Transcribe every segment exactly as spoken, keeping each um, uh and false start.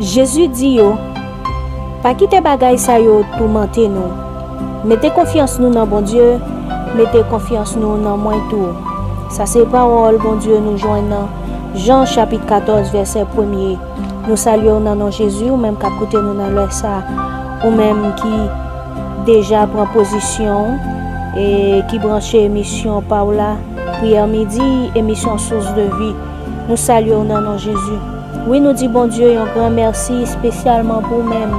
Jezi di yo, "Pa kite bagay sa yo toumante nou. Mete konfyans nou nan Bondye, mete konfyans nou nan mwen tou." Sa se pawòl Bondye nou jwenn nan Jan chapit katòz, vèsè premye. Nou salye w nan non Jezi, ou menm k ap koute nou nan lè sa, ou menm ki deja pran pozisyon w e ki branche emisyon pa w la, Priyè Midi, emisyon Source de Vie. Nou salye w nan non Jezi. Wi, nou di Bondye yon gran mèsi espesyalman pou ou menm.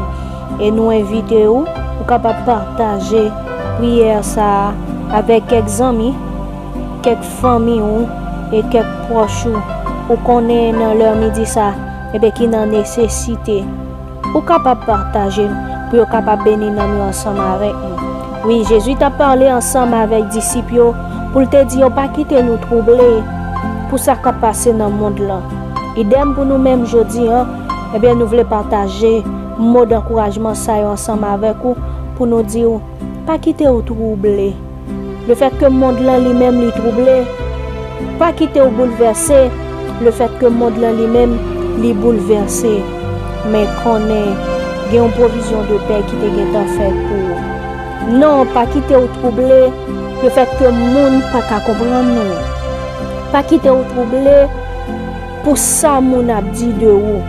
E nou envite w, ou kapab pataje priyè sa a avèk kèk zanmi, kèk fanmi w e kèk pwòch ou, ou konnen nan lè midi sa, enben ki nan nesesite. Ou kapab pataje l pou yo kapab beni nanm yo ansanm avèk nou. Wi, Jezi t ap pale ansanm avèk disip yo pou l te di yo pa kite nou twouble pou sa k ap pase nan mond lan. Idèm pou nou menm jodi a, ebyen, nou vle pataje mo dankourajman sa yo ansanm avèk ou pou nou di w, pa kite w twouble. Lefètke mond lan li menm li twouble, pa kite w boulvèse. Lefètke mond lan li menm li boulvèse, men konnen gen yon pwovizyon de pè ki te gentan fèt pou ou. Non, pa kite w twouble lefètke moun pa ka konprann ou. Pa kite w twouble pou sa moun ap di de ou,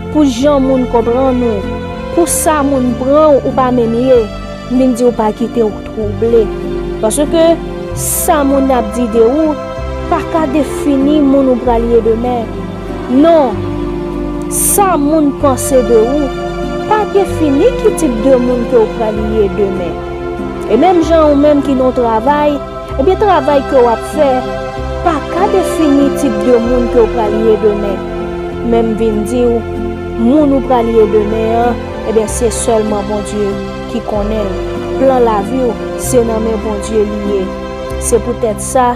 pou jan moun konprann ou, pou sa moun pran w ou pa menm ye. M vin di w pa kite w twouble. Paske sa moun ap di de ou pa ka defini moun ou pral ye demen. Non, sa moun panse de ou pa defini ki tip de moun ke w pral ye demen. E menm jan ou menm ki nan yon travay, ebyen, travay ke w ap fè pa ka defini tip de moun ke w pral ye demen. Men m vin di w, moun ou pral ye demen an, ebyen, se sèlman Bondye ki konnen l. Plan lavi w, se nan men Bondye li ye. Se poutèt sa,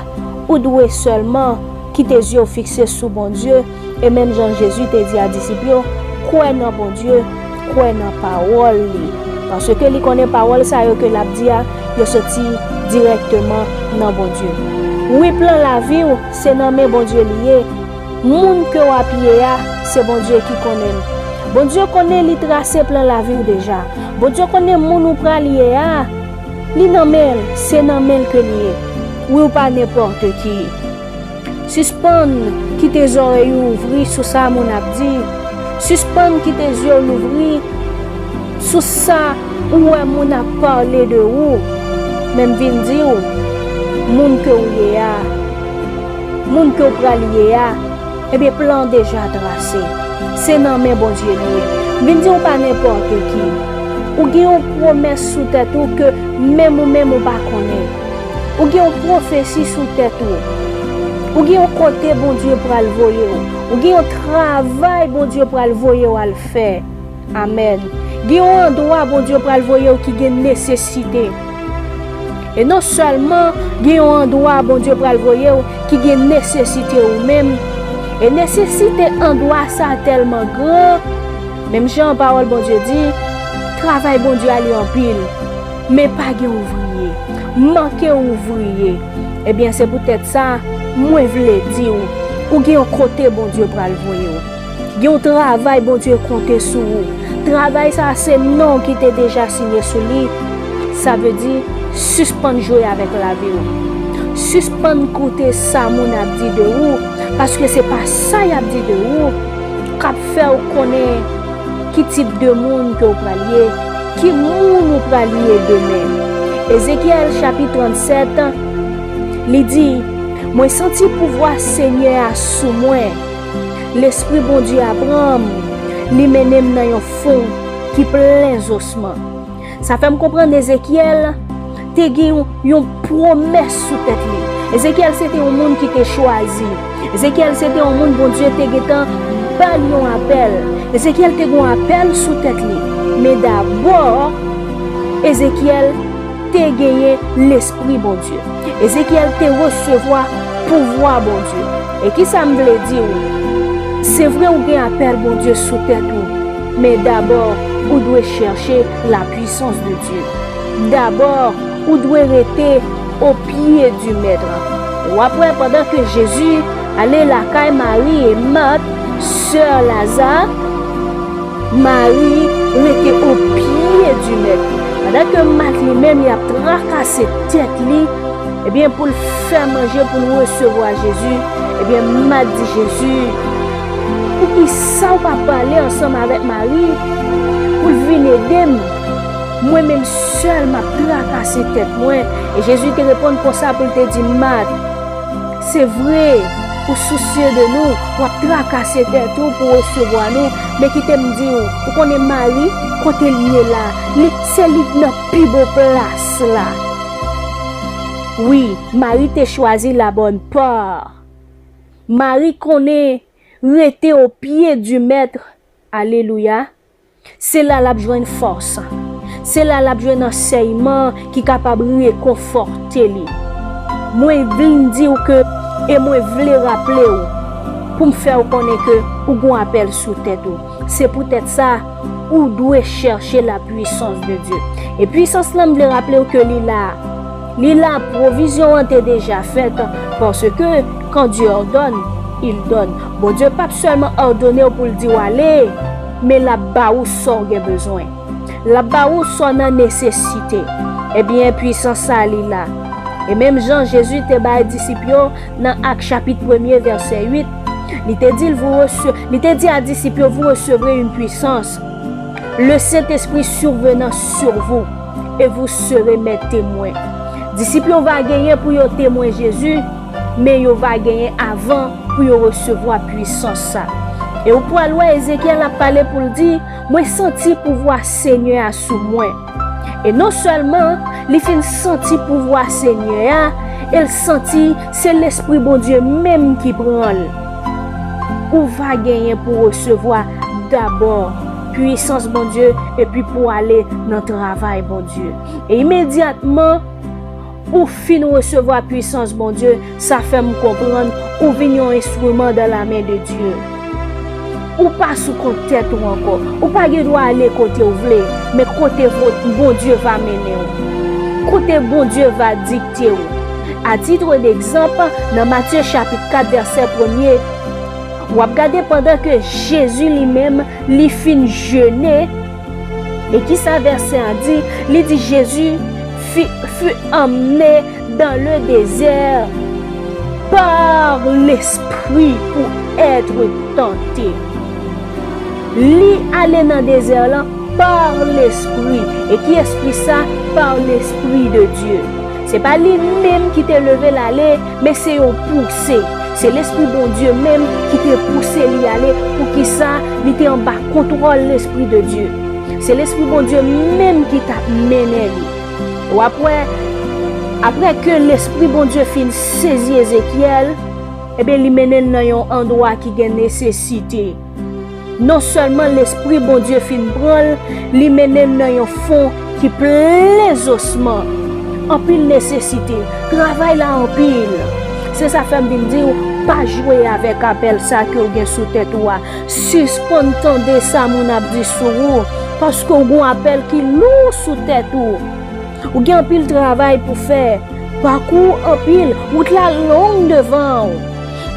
ou dwe sèlman kite zye w fikse sou Bondye, e menm jan Jezi te di a disip yo, kwè nan Bondye, kwè nan pawòl li. Paske li konnen pawòl sa yo ke l ap di a, yo soti dirèkteman nan Bondye. Wi, plan lavi w, se nan men Bondye li ye. Moun ke w ap ye a, se Bondye ki konnen l. Bondye konnen li trase plan lavi w deja. Bondye konnen moun ou pral ye a, li nan men l, se nan men l ke li ye. Wi, ou pa nenpòt ki. Sispann kite zòrèy ou ouvri sou sa moun ap di. Sispann kite zye w louvri sou sa ou wè moun ap pale de ou. Men m vin di w, moun ke w ye a, moun ke w pral ye a, ebyen, plan deja trase. Se nan men Bondye li ye. M vin di w pa nenpòt ki. Ou gen yon pwomès sou tèt ou ke menm ou menm ou pa konnen. Ou gen yon pwofesi sou tèt ou. Ou gen yon kote Bondye pral voye w. Ou gen yon travay Bondye pral voye w al fè. Amèn. Gen yon andwa Bondye pral voye w ki gen nesesite. E non sèlman gen yon andwa Bondye pral voye w ki gen nesesite ou menm, e nesesite andwa sa tèlman gran, menm jan pawòl Bondye di, travay Bondye a li anpil, men pa gen ouvriye, manke ouvriye. Ebyen, se poutèt sa, mwen vle di w, ou gen yon kote Bondye pral voye w. Gen yon travay Bondye konte sou ou. Travay sa a se non w ki te deja siyen sou li. Sa vle di, sispann jwe avèk lavi w. Sispann koute sa moun ap di de ou, paske se pa sa y ap di de ou k ap fè w konnen ki tip de moun ke w pral ye, ki moun ou pral ye demen. Ezekyèl chapit trannsèt, li di, "Mwen santi pouvwa Senyè a sou mwen." Lespri Bondye a pran m, li mennen m nan yon fon ki plen zosman. Sa fè m konprann Ezekyèl te gen yon, yon pwomès sou tèt li. Ezekyèl se te yon moun ki te chwazi. Ezekyèl se te yon moun Bondye te gentan ba l yon apèl. Ezekyèl te gen yon apèl sou tèt li. Men dabò, Ezekyèl te genyen Lespri Bondye. Ezekyèl te resevwa pouvwa Bondye. E kisa m vle di w? Se vre ou gen apèl Bondye sou tèt ou, men dabò, ou dwe chèche la puissance de Dieu. Dabò, ou dwe rete au pied du Maître. W ap wè pandan ke Jezi ale lakay Mari e Mat, sè Laza, Mari rete o pye di Mèt. Pandan ke Mat li menm, li ap trakase tèt li, ebyen, pou l fè manje, pou l resevwa Jezi, ebyen, Mat di Jezi, "Poukisa w pa pale ansanm avèk Mari pou l vin ede m? Mwen menm sèl m ap trakase tèt mwen." E Jezi te reponn konsa pou l te di Mat, "Se vre, ou sousye de nou, w ap trakase tèt ou pou resevwa nou, men kite m di w, ou konnen Mari, kote l ye la, li, se li k nan pi bon plas la." Wi, Mari te chwazi la bonne part. Mari konnen rete o pye di Mèt. Alelouya. Se la l ap jwenn fòs. Se la l ap jwenn ansèyman ki kapab rekonfòte li. Mwen vin di w ke, e mwen vle raple w, pou m fè w konnen ke ou gon apèl sou tèt ou. Se poutèt sa, ou dwe chèche la puissance de Dieu. E pwisans lan, m vle raple w ke li la. Li la, pwovizyon an te deja fèt, paske quand Dieu ordonne, il donne. Bondye p ap sèlman òdone w pou l di w ale, men l ap ba ou sa w gen bezwen. L ap ba ou sa w nan nesesite. Ebyen, pwisans sa a, li la. E menm jan Jezi te bay disip yo nan Ak chapit premye, vèsè uit, li te di l, vous rece-, li te di a disip yo, vous recevrez une puissance. Le Saint-Esprit survenant sur vous, et vous serez mes témoins. Disip yo va genyen pou yo temwen Jezi, men yo va genyen avan pou yo resevwa pwisans sa. E ou pral wè Ezekyèl ap pale pou l di, mwen santi pouvwa Senyè a sou mwen. E non sèlman li fin santi pouvwa Senyè a, e l santi se Lespri Bondye menm ki pran l. Ou va genyen pou resevwa dabò pwisans Bondye epi pou ale nan travay Bondye. E imedyatman, ou fin resevwa pwisans Bondye, sa fè m konprann ou vin yon enstriman dans la main de Dieu. Ou pa sou kont tèt ou ankò. Ou pa gen dwa ale kote w vle, men kote vo-, Bondye va mennen w. Kote Bondye va dikte w. A titre d'exemple, nan Matye chapit kat, vèsè premye, w ap gade pandan ke Jezi li menm, li fin jene, e kisa vèsè a di? Li di, Jésus fut, fut emmené dans le désert par l'Esprit pour être tenté. Li ale nan dezè lan par Lespri. E ki espri sa? Par l'Esprit de Dieu. Se pa li menm ki te leve l ale, men se yon pouse. Se Lespri Bondye menm ki te pouse li ale. Poukisa? Li te anba kontwòl Lespri de Dye. Se Lespri Bondye menm ki t ap mennen li. W ap wè, apre ke Lespri Bondye fin sezi Ezekyèl, ebyen, li mennen l nan yon andwa ki gen nesesite. Non sèlman Lespri Bondye fin pran l, li mennen l nan yon fon ki plen zosman. Anpil nesesite. Travay la anpil. Se sa fè m vin di w, pa jwe avèk apèl sa ke w gen sou tèt ou a. Sispann tande sa moun ap di sou ou, paske w gon apèl ki lou sou tèt ou. Ou gen anpil travay pou fè. Pakou anpil, wout la long devan w.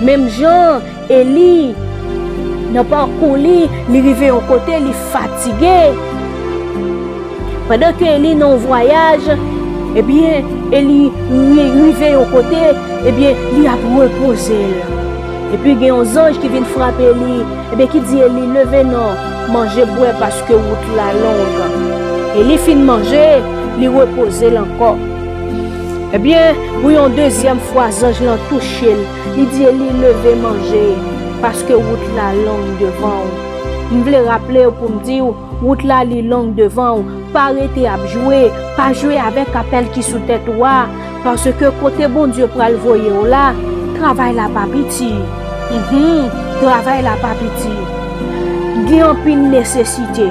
Menm jan Eli, nan pakou li, li rive yon kote, li fatige. Pandan ke Eli nan yon vwayaj, ebyen, Eli ri-, rive yon kote, ebyen, li ap repoze l. Epi gen yon zanj ki vin frape li, ebyen, ki di Eli, leve non, manje, bwè, paske wout la long. Eli fin manje, li repoze l ankò. Ebyen, pou yon dezyèm fwa, zanj lan touche l. Li di Eli, leve manje, paske wout la long devan w. M vle raple w pou m di w, wout la li long devan w. Pa rete ap jwe, pa jwe avèk apèl ki sou tèt ou a, paske kote Bondye pral voye w la, travay la pa piti. Mhm, travay la pa piti. Gen anpil nesesite.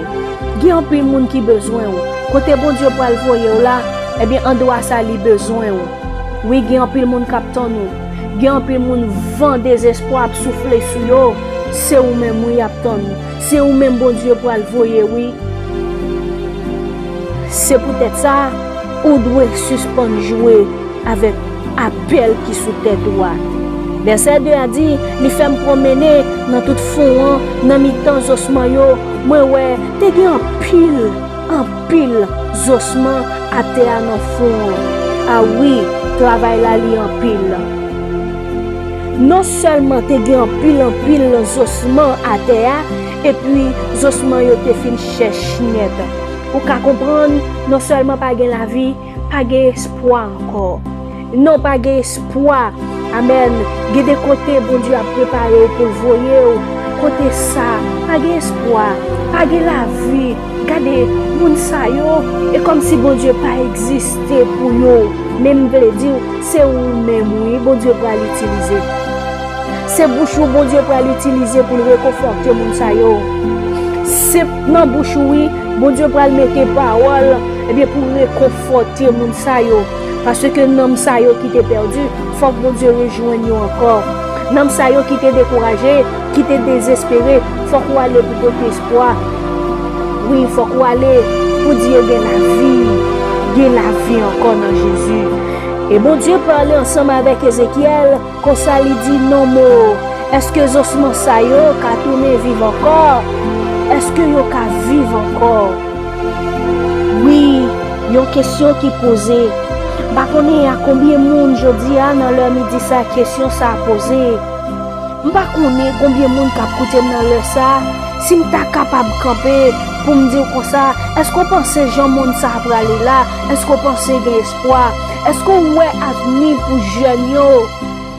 Gen anpil moun ki bezwen w. Kote Bondye pral voye w la, ebyen, andwa sa li bezwen w. Wi, gen anpil moun k ap tann ou. Gen anpil moun, van dezespwa ap soufle sou yo. Se ou menm, wi, y ap tann. Se ou menm Bondye pral voye, wi. Se poutèt sa, ou dwe sispann jwe avèk apèl ki sou tèt ou a. Vèsè de a di, li fè m pwonmennen nan tout fon an, nan mitan zosman yo, mwen wè te gen anpil, anpil zosman atè a nan fon an. A wi, travay la li anpil. Non sèlman te gen anpil, anpil zosman atè a, epi zosman yo te fin chèch nèt. Ou ka konprann, non sèlman pa gen lavi, pa gen espwa ankò. Non, pa gen espwa. Amèn. Gen de kote Bondye ap prepare w pou l voye w. Kote sa, pa gen espwa, pa gen lavi. Gade, moun sa yo, e kòmsi Bondye pa egziste pou yo. Men m vle di w, se ou menm, wi, Bondye pral itilize. Se bouch ou Bondye pral itilize pou l rekonfòte moun sa yo. Se nan bouch ou, wi, Bondye pral mete pawòl, ebyen, pou rekonfòte moun sa yo. Paske nanm sa yo ki te pèdi, fòk Bondye rejwenn yo ankò. Nanm sa yo ki te dekouraje, ki te dezespere, fòk ou ale pou pote espwa. Wi, fòk ou ale pou di yo gen lavi, gen lavi ankò nan Jezi. E Bondye pale ansanm avèk Ezekyèl, konsa li di, "Non mo, èske zosman sa yo ka tounen viv ankò? Èske yo ka viv ankò?" Wi, yon kesyon ki poze. M pa konnen a konbyen moun jodi a nan lè midi sa kesyon sa poze. M pa konnen konbyen moun k ap koute m nan lè sa. Si m ta kapab kanpe pou m di w konsa, èske w panse jan monn sa a prale la, èske w panse gen espwa? Èske w wè avni pou jèn yo?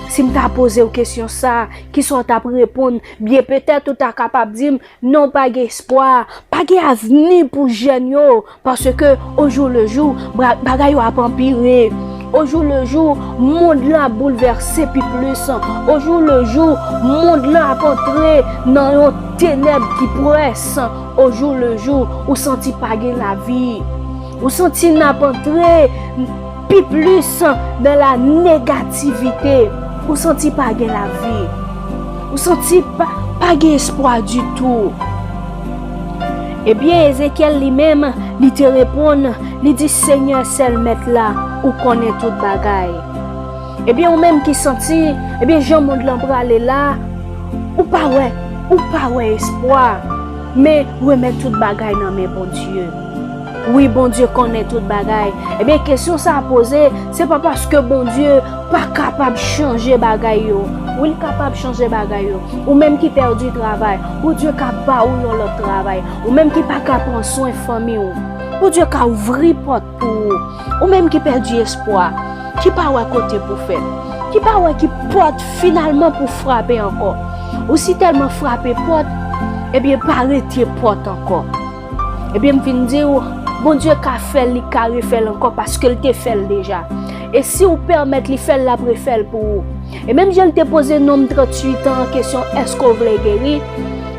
Si m ta poze w kesyon sa, kisa w t ap reponn? Byen petèt ou ta kapab di m, "Non, pa gen espwa, pa gen avni pou jèn yo, paske o jou le jou, bra- bagay yo ap anpire. O jou le jou, mond lan ap boulvèse pi plis. O jou le jou, mond lan ap antre nan yon tenèb ki près. O jou le jou, ou santi pa gen lavi. Ou santi n ap antre pi plis nan la negativite. Ou santi pa gen lavi. Ou santi pa, pa gen espwa ditou." Ebyen, Ezekyèl li menm, li te reponn, li di, "Senyè, sèl Mèt la, ou konnen tout bagay." Ebyen, ou menm ki santi, ebyen, jan mond lan prale la, ou pa wè, ou pa wè espwa, men remèt tout bagay nan men Bondye. Wi, Bondye konnen tout bagay. Ebyen, kesyon sa a poze, se pa paske Bondye pa kapab chanje bagay yo. Wi, l kapab chanje bagay yo. Ou menm ki pèdi travay, Bondye ka ba ou yon lòt travay. Ou menm ki pa ka pran swen fanmi w, Bondye ka ouvri pòt pou ou. Ou menm ki pèdi espwa, ki pa wè kote pou fèt, ki pa wè ki pòt finalman pou frape ankò. Ou si tèlman frape pòt, ebyen, pa rete pòt ankò. Ebyen, m vin di w, Bondye ka fè l, li ka refè l ankò paske l te fè l deja. E si w pèmèt li fè l, l ap refè l pou ou. E menm jan l te poze nonm tranntuit an an kesyon, "Èske w vle geri?"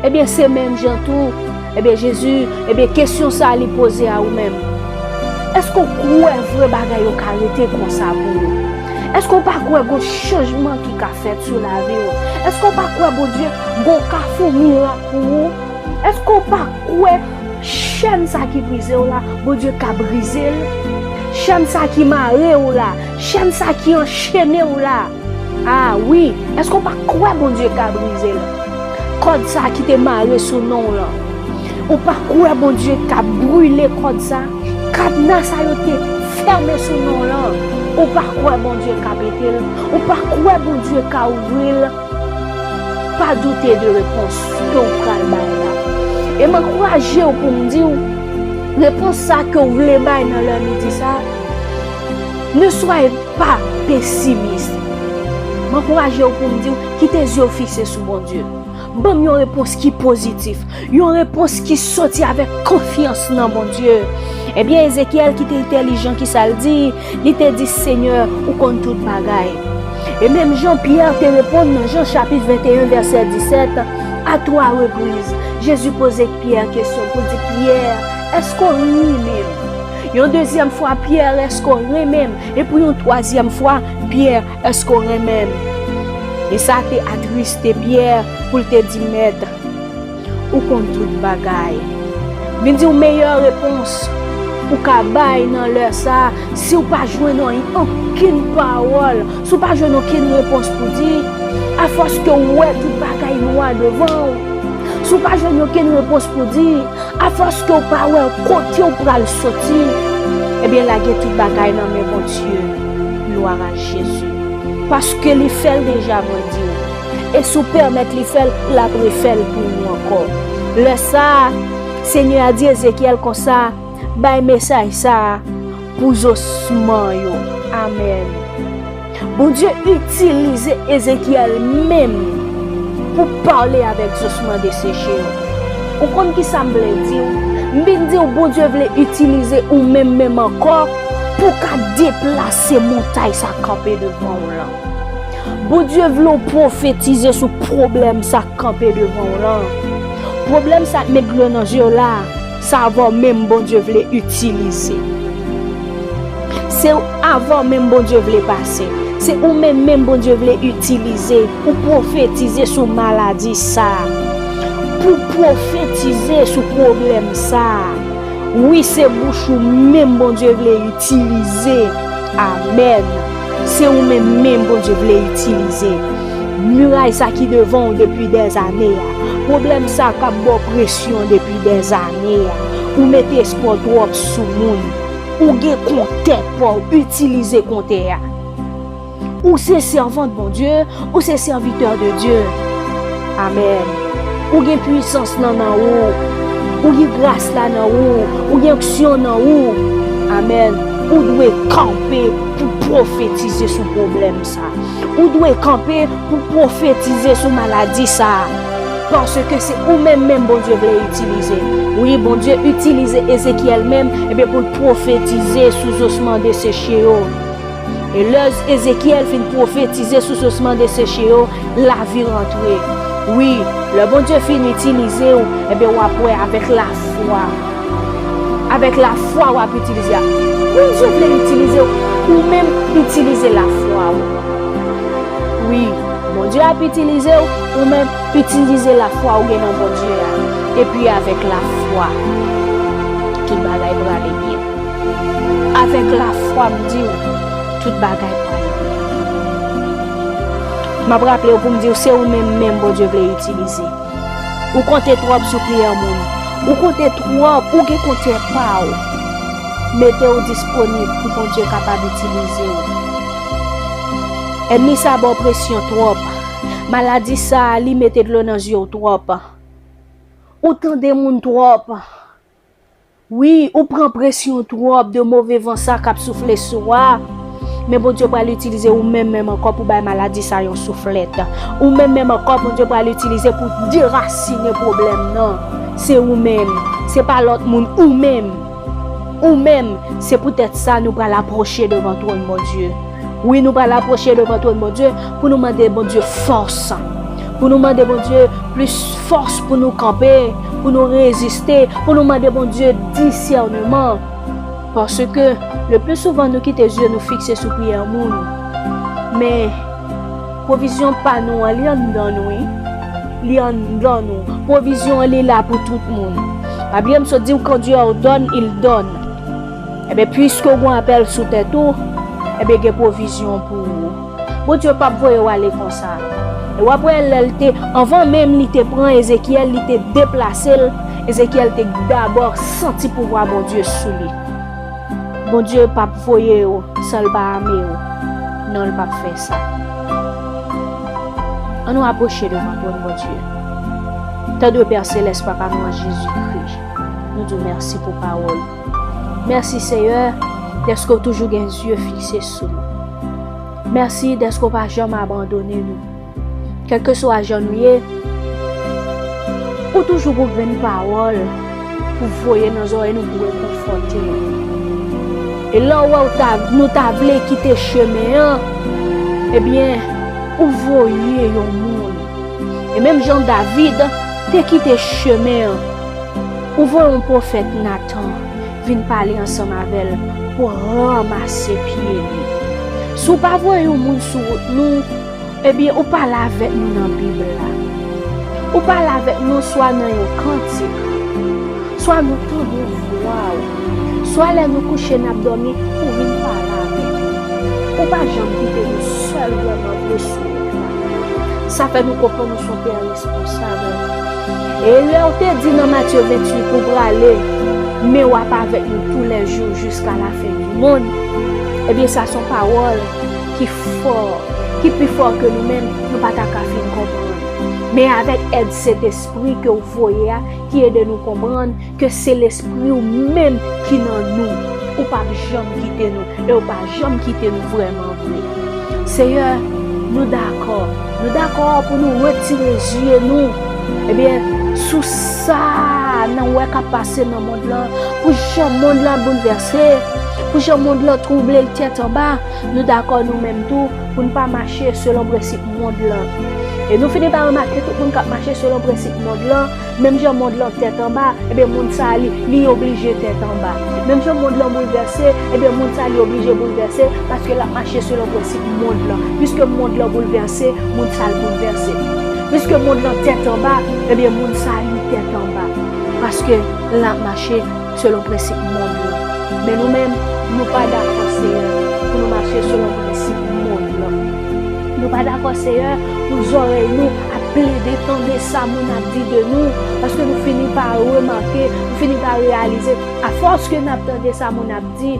Ebyen, se menm jan tou. Ebyen, Jezi, ebyen, kesyon sa a li poze a ou menm. Èske w kwè vre bagay yo ka rete konsa pou ou? Èske w pa kwè gon chanjman ki ka fèt sou lavi w? Èske w pa kwè Bondye gon kafou mirak pou ou? Èske w pa kwè chèn sa ki brize w la, Bondye ka brize l? Chèn sa ki mare w la, chèn sa ki anchene w la. A wi, èske w pa kwè Bondye ka brize l? Kòd sa ki te mare sou non w lan, ou pa kwè Bondye ka brile kòd sa? Kadna sa yo te fèmen sou non w lan, ou pa kwè Bondye ka pete l? Ou pa kwè Bondye ka ouvri l? Pa doute de repons ke w pral bay la. E m ankouraje w pou m di w, repons sa ke w vle bay nan lè midi sa, ne soyez pas pessimiste. M ankouraje w pou m di w, kite zye w fikse sou Bondye. Ban m yon repons ki pozitif, yon repons ki soti avèk konfyans nan Bondye. Ebyen, Ezekyèl ki te entèlijan, ki sa l di? Li te di, Senyè, ou konn tout bagay. E menm jan Pyè te reponn nan Jan chapit venteyen, vèsè disèt, a twa repriz, Jezi poze Pyè kesyon pou l di, Pyè, èske w renmen m? Yon dezyèm fwa, Pyè, èske w renmen m? E pou yon twazyèm fwa, Pyè, èske w renmen m? E sa te atriste Pyè pou l te di, Mèt, ou konn tout bagay. Vin di w meyè repons ou ka bay nan lè sa a, si w pa jwenn anyen, okenn pawòl, si w pa jwenn okenn repons pou di, afòs ke w wè tout bagay nwa devan w, si w pa jwenn okenn repons pou di, afòs ke w pa wè kote w pral soti, ebyen, lage tout bagay nan men Bondye. Glwa a Jezi. Paske li fè l deja, mwen di w. E si w pèmèt li fè l, l ap refè l pou ou ankò. Lè sa a, Senyè a di Ezekyèl konsa, bay mesaj sa a pou zosman yo. Amèn. Bondye itilize Ezekyèl menm pou pale avèk zosman deseche yo. Ou konn ki sa m vle di w? M vin di w Bondye vle itilize ou menm menm ankò pou w ka deplase montay sa k kanpe devan w lan. Bondye vle w pwofetize sou pwoblèm sa k kanpe devan w lan. Pwoblèm sa k met dlo nan zye w la, se avè w menm Bondye vle itilize. Se avè w menm Bondye vle pase. Se ou menm menm Bondye vle itilize pou pwofetize sou maladi sa a, pou pwofetize sou pwoblèm sa a. Wi, se bouch ou menm Bondye vle itilize. Amèn. Se ou menm menm Bondye vle itilize. Miray sa ki devan w depi dèzane a, pwoblèm sa k ap ba w presyon depi dèzane a, ou mete espwa w twòp sou moun, ou gen kontè pa w, itilize kontè a. Ou se sèvant Bondye, ou se sèvitè de Dye. Amèn. Ou gen pwisans lan nan ou. Ou gen gras la nan ou. Ou gen onksyon nan ou. Amèn. Ou dwe kanpe pou pwofetize sou pwoblèm sa. Ou dwe kanpe pou pwofetize sou maladi sa. Paske se ou menm menm Bondye vle itilize. Wi, Bondye itilize Ezekyèl menm, ebyen, pou l pwofetize sou zosman deseche yo. E lè Ezekyèl fin pwofetize sou zosman deseche yo, lavi rantre. Wi, lè Bondye fin itilize w, ebyen, w ap wè avèk lafwa. Avèk lafwa w ap itilize a. Bondye vle itilize w, ou menm itilize lafwa w. Wi, Bondye ap itilize w, ou menm itilize lafwa w gen nan Bondye a. Epi avèk lafwa, tout bagay prale byen. Avèk lafwa, m di w, tout bagay pral byen. M ap raple w pou m di w, se ou menm menm Bondye vle itilize. Ou konte twòp sou priyè moun. Ou konte twòp, ou gen kontè pa w. Mete w disponib pou Bondye kapab itilize w. Ènmi sa ba w presyon twòp. Maladi sa a, li mete dlo nan zye w twòp. Ou tande moun twòp. Wi, ou pran presyon twòp de move van sa k ap soufle sou w a. Men Bondye pral itilize ou menm menm ankò pou bay maladi sa yon souflèt. Ou menm menm ankò, Bondye pral itilize pou derasinen pwoblèm nan. Se ou menm. Se pa lòt moun, ou menm. Ou menm. Se poutèt sa nou pral apwoche devan twòn Bondye. Wi, nou pral apwoche devan twòn Bondye pou nou mande Bondye fòs. Pou nou mande Bondye plis fòs pou nou kanpe, pou nou reziste, pou nou mande Bondye disèneman. Paske, le pli souvan, nou kite zye nou fikse sou priyè moun. Men, pwovizyon pa nou an, li anndan nou, wi. Li anndan nou. Pwovizyon an, li la pou tout moun. Pa bliye, m sot di w, quand Dieu ordonne, il donne. Ebyen, piske w gen apèl sou tèt ou, ebyen, gen pwovizyon pou ou. Bondye p ap voye w ale konsa. E w ap wè lè l te, anvan menm li te pran Ezekyèl, li te deplase l, Ezekyèl te dabò santi pouvwa Bondye sou li. Bondye p ap voye w san l pa ame w. Non, l p ap fè sa. Ann nou apwoche devan twòn Bondye. Tande Pè Selès, Papa nou an Jezikri, nou di w mèsi pou pawòl ou. Mèsi, Seyè, dèske w toujou gen zye fikse sou nou. Mèsi dèske w pa janm abandone nou. Kèlkeswa jan nou ye, ou toujou gon grenn pawòl pou voye nan zòrèy nou pou rekonfòte nou. E lè w wè w ta, nou ta vle kite chemen an, ebyen, ou voye yon moun. E menm jan David te kite chemen an, ou voye yon pwofèt Natan vin pale ansanm avè l pou ranmase pye li. Si w pa voye yon moun sou wout nou, ebyen, ou pale avèk nou nan Bib la. Ou pale avèk nou swa nan yon kantik, swa nou tande vwa w, swa lè nou kouche n ap dòmi, ou vin pale avèk nou. Ou pa janm kite nou sèl vrèman vre sou wout la. Sa fè nou konprann nou se yon pè responsab. E lè w te di nan Matye venntuit ou prale, men w ap avèk nou toulèjou jiska lafen di monn, ebyen, sa se yon pawòl ki fò, ki pi fò ke nou menm, nou pa ta ka fin konprann. Men avèk èd Sentespri ke w voye a, ki ede nou konprann ke se Lespri w menm ki nan nou. Ou p ap janm kite nou, e ou pa janm kite nou vrèman vre. Seyè, nou dakò. Nou dakò pou nou retire zye nou, ebyen, sou sa n ap wè k ap pase nan mond lan, pou jan mond lan boulvèse, pou jan mond lan twouble, l tèt anba. Nou dakò nou menm tou pou n pa mache selon prensip mond lan. E nou fini pa remake tout moun k ap mache selon prensip mond lan, menm jan mond lan tèt anba, ebyen, moun sa a li, li oblije tèt anba. Menm jan mond lan boulvèse, ebyen, moun sa a li oblije boulvèse, paske l ap mache selon prensip mond lan. Piske mond lan boulvèse, moun sa a l boulvèse. Piske mond lan tèt anba, ebyen, moun sa a li tèt anba. Paske l ap mache selon prensip mond lan. Men nou menm, nou pa dakò, Seyè, pou nou mache selon prensip mond lan. Nou pa dakò, Seyè, pou zòrèy nou ap plede tande sa moun ap di de nou, paske nou fini pa remake, nou fini pa reyalize, afòs ke n ap tande sa moun ap di,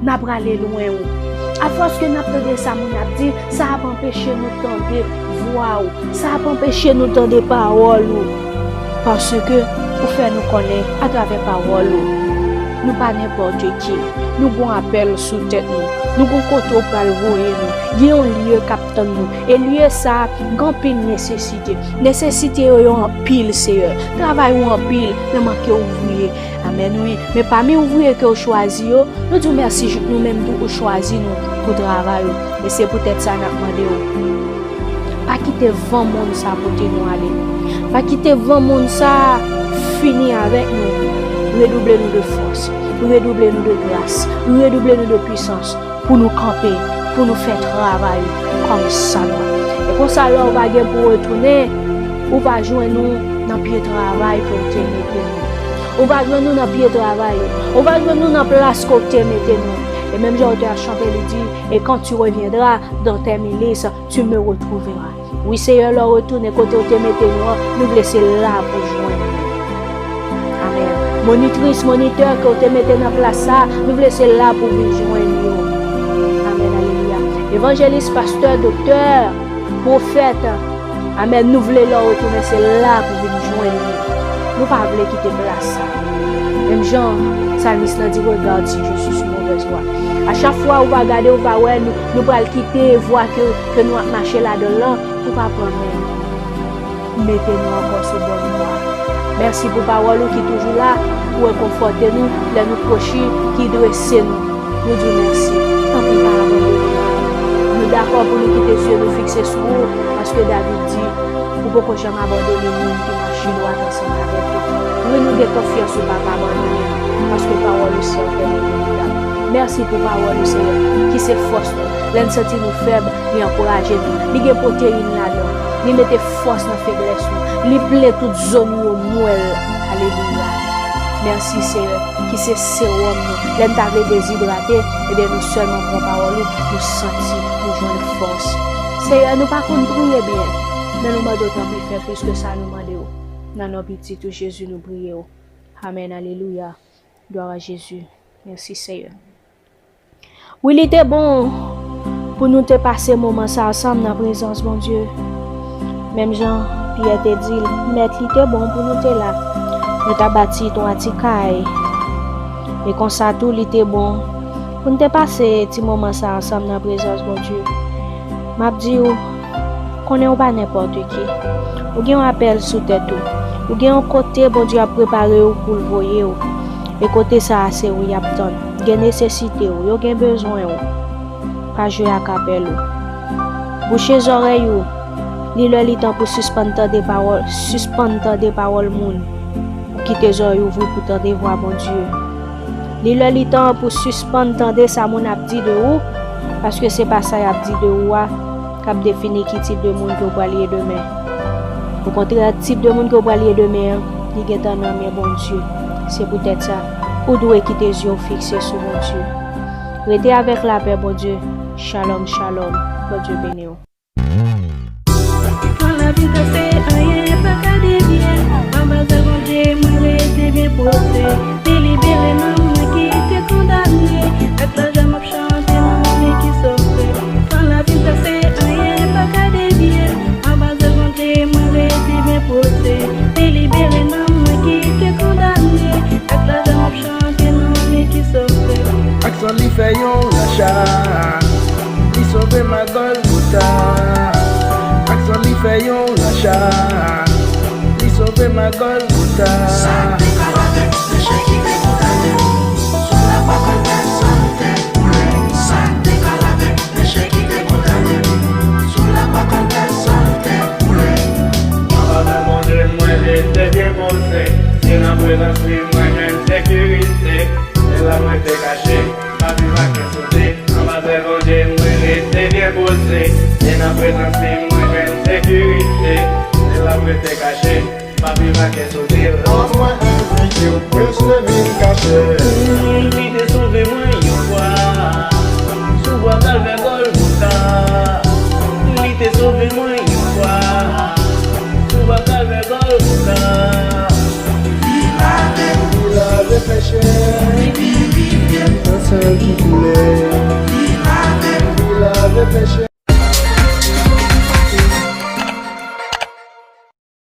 n ap prale lwen ou. Afòs ke n ap tande sa moun ap di, sa ap anpeche nou tande vwa ou. Sa ap anpeche nou tande pawòl ou. Paske ou fè nou konnen atravè pawòl ou, nou pa nenpòt ki. Nou gon apèl sou tèt nou. Nou gon kote ou pral voye nou. Gen yon lye k ap tann nou. E lye sa a, gen anpil nesesite. Nesesite yo, yo anpil, Seyè. Travay ou anpil, men manke ouvriye. Amèn, wi. Men pami ouvriye ke w chwazi yo, nou di w mèsi jouk nou menm tou ou chwazi nou pou travay ou. E se poutèt sa n ap mande w, pa kite van monn sa pote nou ale. Pa kite van monn sa fini avèk nou. Redouble nou de fòs, redouble nou de gras, redouble nou de pwisans pou nou kanpe, pou nou fè travay ou kòmsadwa. E konsa, lè w va gen pou w retounen, ou va jwenn nou nan pye travay ke w te mete nou. Ou va jwenn nou nan pye travay ou. Ou va jwenn nou nan plas ke w te mete nou. E menm jan otè a chante, li di, et quand tu reviendras dans tes milices, tu me retrouveras. Wi, Seyè, lè w retounen kote w te mete nou an, nou vle se la pou jwenn nou. Amèn. Monitris, monitè ke w te mete nan plas sa, nou vle se la pou vin jwenn yo. Amèn, alelouya. Evanjelis, pastè, doktè, pwofèt, amèn, nou vle lè w retounen se la pou vin jwenn nou. Nou pa vle kite plas sa. Menm jan salmis lan di, regarde si je suis sur mauvaise voie. A chak fwa ou va gade, ou va wè nou, nou pral kite vwa ke, ke nou ap mache ladan l lan, ou pa pran men nou. Mete nou ankò sou bòn vwa. Mèsi pou pawòl ou ki toujou la pou rekonfòte nou lè nou kwochi, ki drese nou. Nou di w mèsi. Tanpri, pa abandone nou. Nou dakò pou nou kite zye nou fikse sou ou, paske David di, ou poko janm abandone moun ki mache dwat ansanm avèk ou. Wi, nou gen konfyans ou p ap abandone nou, paske pawòl ou sèten e veritab. Mèsi pou pawòl ou, Seyè, ki se fòs nou. Lè n santi nou fèb, li ankouraje nou. Li gen pwoteyin ladan l. Li mete fòs nan feblès nou. Li plen tout zo nou yo mwèl. Alelouya. Mèsi, Seyè, ki se sewòm nou. Lè n ta vle dezidrate, ebyen, nou sèlman pran pawòl ou, nou santi, nou jwenn fòs. Seyè, nou pa konn priye byen, men nou mande w tanpri fè plis ke sa nou mande w. Nan non pitit ou, Jezi, nou priye w. Amèn, alelouya. Glwa a Jezi. Mèsi, Seyè. Wi, li te bon pou nou te pase moman sa ansanm nan prezans Bondye. Menm jan Pyè te di l, Mèt, li te bon pou nou te la. Nou ta bati twa ti kay. E konsa tou, li te bon pou n te pase ti moman sa ansanm nan prezans Bondye. M ap di w, konnen w pa nenpòt ki. Ou gen yon apèl sou tèt ou. Ou gen yon kote Bondye ap prepare w pou l voye w. E kote sa a se ou y ap tann. Gen nesesite w, yo gen bezwen w. Pa jwe ak apèl ou. Bouche zòrèy ou. Li lè li tan pou sispann tande pawòl, sispann tande pawòl moun. Ou kite zòrèy ouvri pou tande vwa Bondye. Li lè li tan pou sispann tande sa moun ap di de ou, paske se pa sa y ap di de ou a k ap defini ki tip de moun ke w pral ye demen. Okontrè, tip de moun ke w pral ye demen an, li gentan nan men Bondye. Se poutèt sa, ou dwe kite zye w fikse sou Bondye. Rete avèk lapè Bondye. Shalom, shalom. Bondye beni w. Vin kase, anyen pa ka devye. Anba zèl Bondye, mwen rete byen poze. Li libere nanm mwen ki te kondane. Ak lajan m ap chante, non li ki sove. Fan la vin kase, anyen pa ka devye. Anba zèl Bondye, mwen rete byen poze. Li libere nanm mwen ki te kondane. Ak lajan m ap chante, non li ki sove. Ak san li fè yon racha. Li sove m a Gòlgota. Ak san li fè yon racha. Li sove m a Gòlgota. Sa k te kal avèk peche ki te kondane w. Sou lakwa Kalvè, san l te koule. Sa k te kal avèk peche ki te kondane w. Sou lakwa Kalvè, san l te koule. Anba men Bondye, mwen rete byen poze. Se nan prezans li, mwen jwenn sekirite. Se la mwen te kache, m pa viv ak ensekirite. Anba zèl Bondye, mwen rete byen poze. Se nan prezans li, mwen jwenn sekirite. Se la mwen te kache, m pa viv ak ensekirite. Lè w